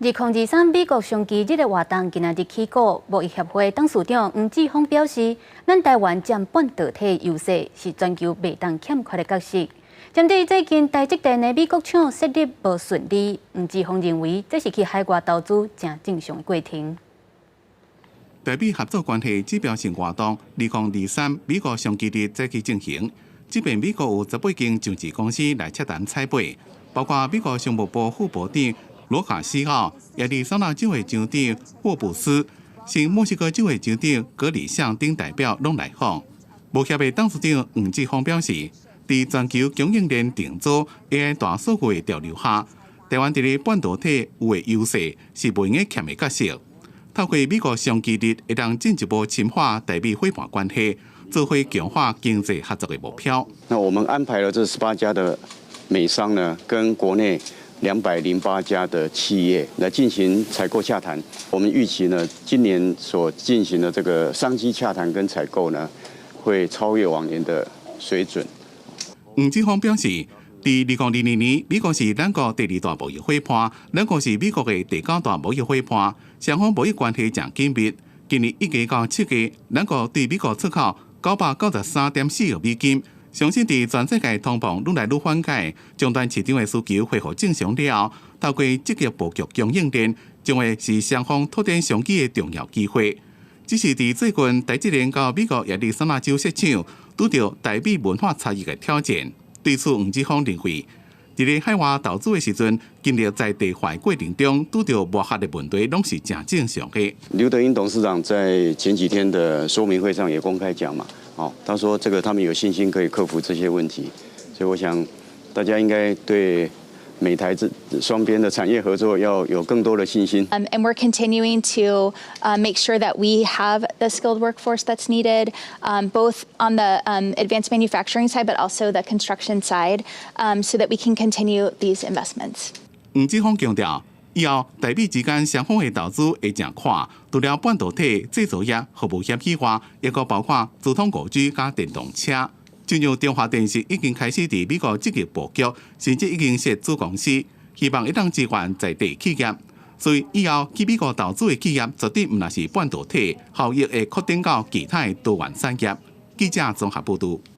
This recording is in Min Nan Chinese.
2023美國商機日的活動今仔日起鼓，貿易協會董事長黃志峰表示，咱台灣佔半導體優勢，是全球袂當欠缺的角色。針對最近台積電的美國廠設立無順利，黃志峰認為這是去海外投資誠正常的過程。台美合作關係指標性活動，2023美國商機日再去進行。這擺美國有18間上市公司來洽談採買，包括美國商務部副部長羅卡西奧、亞利桑那州的州長霍布斯、新墨西哥州的州長格里尚等代表攏來訪。貿協的董事長黃志峰表示，佇全球供應鏈重組 AI 大數據的潮流下，台灣佇咧半導體有的優勢是袂用欠的角色。透過美國商機日，會當進一步深化台美夥伴關係，做伙強化經濟合作的目標。那我們安排了這18家的美商呢，跟國內208家的企業來進行採購洽談。我們預期呢，今年所進行的這個商機洽談跟採購呢，會超越往年的水準。黃志峰表示，佇2022年，美國是咱國第二大貿易夥伴，咱國是美國的第九大貿易夥伴，雙方貿易關係誠緊密。今年1月到7月，咱國對美國出口993.4億美金。相信佇全世界通膨愈來愈緩解，終端市場的需求恢復正常了後，透過積極布局供應鏈，將會是雙方拓展商機的重要機會。只是佇最近台積電到美國亞利桑那州設廠，拄著台美文化差異的挑戰。對此，黃志峰認為，佇咧海外投資的時陣，經歷在地化過程中，拄著磨合的問題，攏是誠正常的。劉德音董事長在前幾天的說明會上也公開講嘛，哦，他說這個他們有信心可以克服這些問題，所以我想大家應該對美台這雙邊的產業合作要有更多的信心。 And we're continuing to make sure that we have the skilled workforce that's needed, both on the advanced manufacturing side, but also the construction side, so that we can continue these investments. 黃志峰強調，以後台美之間雙方的投資會誠闊，除了半導體製造業、服務業以外，抑閣包括資通5G 佮電動車。就像中華電信已經開始佇美國積極布局，甚至已經設子公司，希望會當支援在地企業。所以以後去美國投資的企業，絕對毋但是半導體，效益會擴展到其他的多元產業。記者綜合報導。